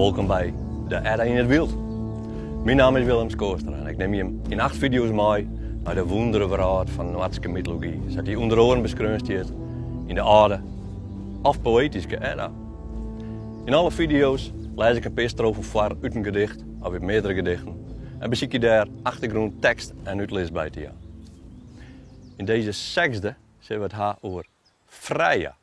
Wolkom by de Edda yn it Wyld. Myn namme is Willem Schoorstra en ik nim jim yn acht fideo's mei nei de wûndere wrâld fan Noardske mytology, sa't dy ûnder oaren beskreaun stiet yn de âlde of poëtyske Edda. Yn alle fideo's lês ik in pear strofen foar út in gedicht of út meardere gedichten en besykje dêr achtergrûn, tekst en útlis by te jaan. Yn dizze sechsde sille we it ha oer Freya.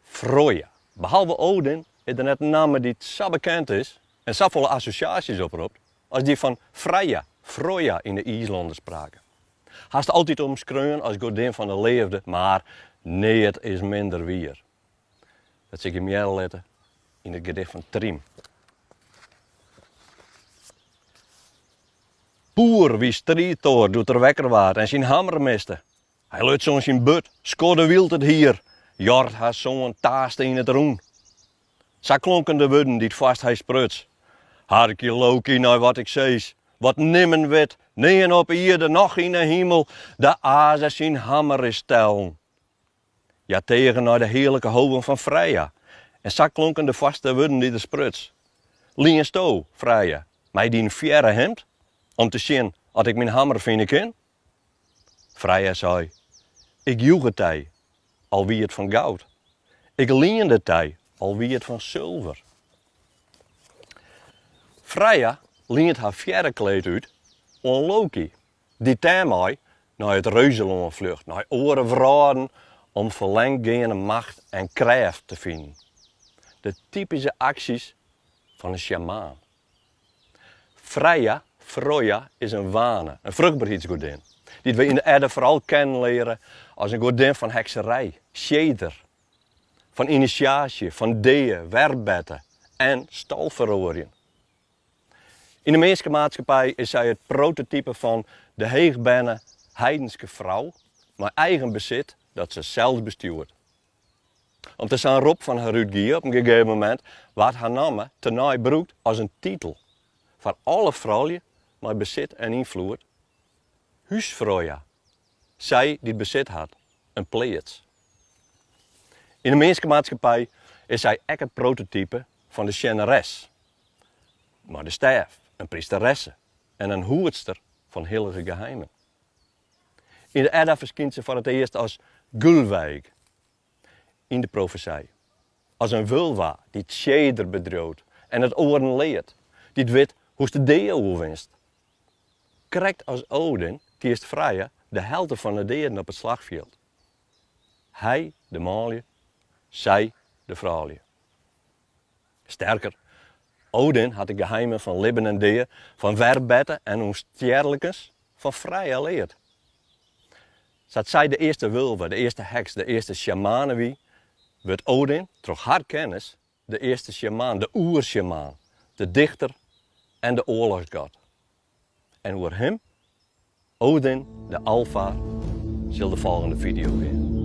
Froja. Behalve Odin is der net in namme dy't sa bekend is en safolle assosjaasjes opropt as dy fan Freya, Froja yn de Iislanderspraken. Hast altyd omskreaun as godin fan de leafde, mar neat is minder wier. Dat sil ik jim hearre litte yn it gedicht fan Trym. Poer wie striid-Thor doe't er wekker waard en syn hammer miste. Hy luts oan syn burd, skodde wyld it hier, Jord har soan taaste yn it rûn. Sa klonken de wurden dy't foarst hy spruts, Harkje Loki nei wat ik sis, wat nimmen wit, nearne op ierde noch yn 'e himel, de Aze syn hammer is stellen. Hja teagen nei de hearlike hoven fan Freya, en sa klonken de foarste wurden dy't er spruts, Liensto, Freya, my dyn fearre himd, om te sjen oft ik myn hammer fine kin? Freya sei, Ik joech it dy, al wie it fan goud. Ik liende it dy, al wie it fan sulver. Freya lient har fearrekleed út oan Loki, dy't dêrmei nei it Reuzelân fljocht, nei oare wrâlden om ferlern geane macht en krêft te finen. De typyske aksjes fan in sjamaan. Freya, Froja, is in wane, in fruchtberheidsgodin, dy't we yn de Edda foaral kennen leare as in godin fan hekserij, seidr, fan inisjaasje, fan dea, werberte en stalferoarjen. Yn de minskemaatskippij is sy it prototype fan de heechberne heidenske frou mei eigen besit dat se sels bestjoert. Om't der sa'n rop fan har útgie op in gegeven momint, waard har namme tenei brûkt as in titel foar alle froulju mei besit en ynfloed, Húsfroja, sy dy't besit hat, in pleats. Yn 'e minskemaatskippij is sy ek it prototype fan de sjenneres mei de stêf, in prysteresse en in hoedster fan hillige geheimen. Yn de Edda ferskynt se foar it earst as Gullveig yn de profesij, as in wulwa dy't seidr bedriuwt en it oaren leart, dy't wit hoe'tst de dea oerwinst. Krekt as Odin kiest Freya de helte fan 'e deaden op it slachfjild. Hy de manlju, sy de froulju. Sterker, Odin hat de geheimen fan libben en dea, fan werberte en ûnstjerlikens fan Freya leard. Sa't sy de earste wulva, de earste heks, de earste sjamane wie, wurdt Odin troch har kennis de earste sjamaan, de oersjamaan, de dichter en de oarlochsgod. En oer him, Odin de Alfaar, sil de folgjende fideo gean.